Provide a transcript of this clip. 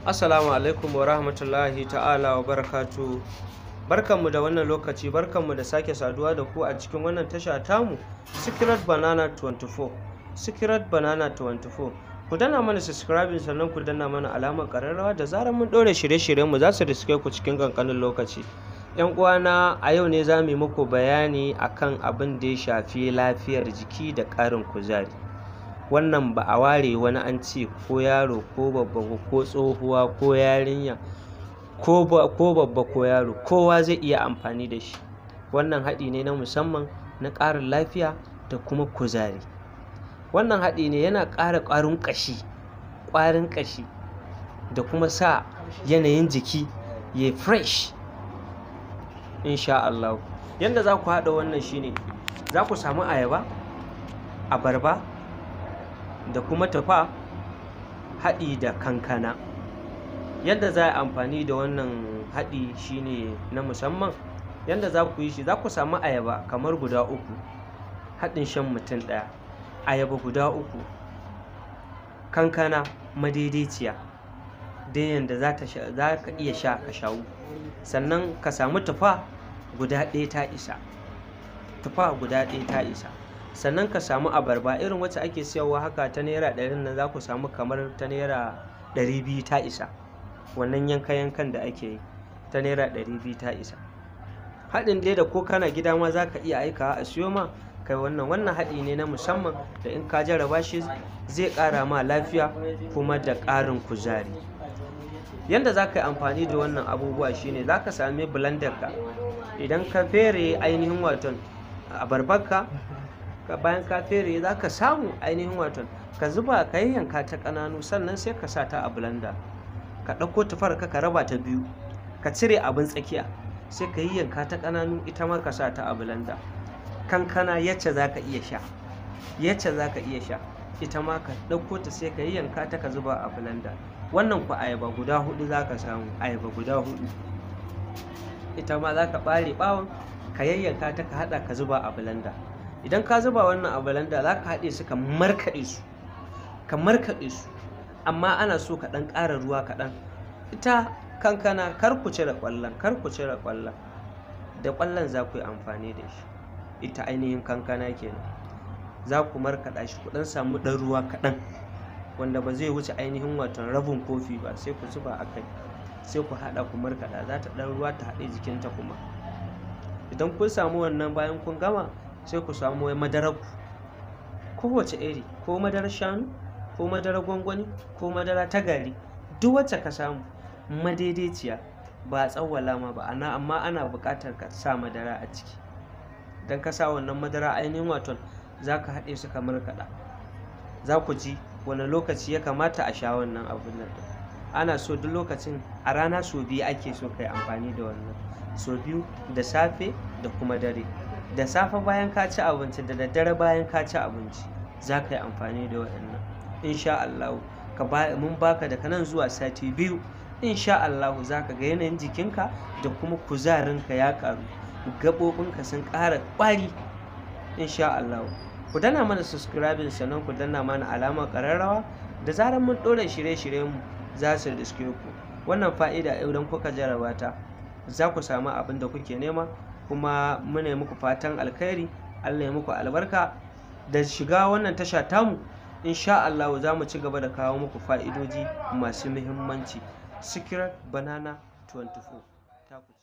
Assalamu alaikum wa rahmatullahi ta'ala wa barakatu. Barkanmu da wannan lokaci, barkanmu da sake saduwa da ku a cikin wannan tasha tamu, Secret Banana 24. Secret Banana 24. Ku danna mana subscribing, sannan ku danna mana alamar ƙararrawa. Da zarar mun ɗora shirye-shiryenmu, za su riske ku cikin ƙanƙanin lokaci. 'Yan uwana, a yau ne za mu yi muku bayani akan abin da ya shafi lafiyar jiki da ƙarin kuzari. Wannan ba a ware wani an ce ko yaro ko babba ko tsohuwa ko yarinya ko babba ko yaro, kowa zai iya amfani da shi. Wannan haɗi ne na musamman na ƙarin lafiya da kuma kuzari. Wannan haɗi ne yana ƙara ƙwarin ƙashi, ƙwarin ƙashi da kuma sa yanayin jiki ya fresh, insha Allah. Yanda za ku haɗa wannan shine, za ku samu ayaba, abarba da kuma tufa, haɗi da kankana. Yadda za a amfani da wannan haɗi shine na musamman. Yadda za ku yi shi, za ku samu ayaba kamar guda 3, haɗin shan mutum ɗaya, ayaba guda 3, kankana madaidaiciya dai yanda za ka iya sha ka shawo. Sannan ka samu tufa guda 1 ta isa, tufa guda 1 ta isa. Sannan ka samu abarba irin wacce ake siyarwa haka ta naira 100 nan, za ku samu kamar ta naira 200 ta isa. Wannan yanka-yankan da ake yi ta naira 200 ta isa. Haɗin dai da ko kana gida ma za ka iya aikawa a siyo ma kai wannan. Wannan haɗi ne na musamman da in ka jarraba shi zai ƙara ma lafiya kuma da ƙarin kuzari. Yanda za ka yi amfani da wannan abubuwa shine, za ka sami blender ka. Idan ka fere ainihin waton abarbarka, bayan ka fere, za ka samu ainihin waton ka zuba, ka yayyanka ta ƙananu, sannan sai ka sa ta a blender. Ka ɗauko tufar ka, ka raba ta biyu, ka cire abin tsakiya, sai ka yayyanka ta ƙananu, ita ma ka sa ta a blender. Kankana yacce za ka iya sha, yacce za ka iya sha, ita ma ka ɗauko ta, sai ka yayyanka ta, ka zuba a blender. Wannan ku ayaba guda 4 za ka samu, ayaba guda 4, ita ma za ka ɓare ɓawon, ka yayyanka ta, ka haɗa, ka zuba a blender. Idan ka zuba wannan a blender, za ka haɗe su, ka markaɗe su, ka markaɗe su, amma ana so ka ɗan ƙara ruwa kaɗan. Ita kankana, kar ku cire ƙwallon, kar ku cire ƙwallon, da ƙwallon za ku yi amfani da shi. Ita ainihin kankana kenan. Za ku markaɗa shi, ku ɗan samu ɗan ruwa kaɗan wanda ba zai wuce ainihin waton rabin kofi ba, sai ku zuba a kai, sai ku haɗa, ku markaɗa. Za ta ɗan ruwa ta haɗe jikinta. Kuma idan kun samu wannan, bayan kun gama, sai ku samu madarar ku, kowace iri, ko madarar shanu, ko madarar gwangwani, ko madara ta gari, duk wacce ka samu madaidaiciya, ba a tsawwala ma ba ana, amma ana buƙatar ka sa madara a ciki. Idan ka sa wannan madara, ainihin waton za ka haɗe su kamar kaɗa. Za ku ji wani lokaci ya kamata a sha wannan abun nan. Ana so duk lokacin a rana sau 2 ake so ka yi amfani da wannan, sau 2, da safe da kuma dare. Da safe bayan ka ci abinci, da daddare bayan ka ci abinci, za ka yi amfani da waɗannan, insha Allah. Ka ba mun baka daga nan zuwa sati 2, insha Allah za ka ga yanayin jikinka da kuma kuzarinka ya ƙaru, gaɓoɓinka sun ƙara ƙwari, insha Allah. Ku danna mana subscribing, sannan ku danna mana alamar ƙararrawa. Da zarar mun ɗora shirye-shiryenmu, za su riske ku. Wannan fa'ida, idan kuka jarraba ta, za ku samu abin da kuke nema. Kuma muna muku fatan alkhairi, Allah ya muku albarka da shiga wannan tasha tamu. Insha Allah za mu ci gaba da kawo muku fa'idoji masu muhimmanci. Secret Banana 24 ta ku.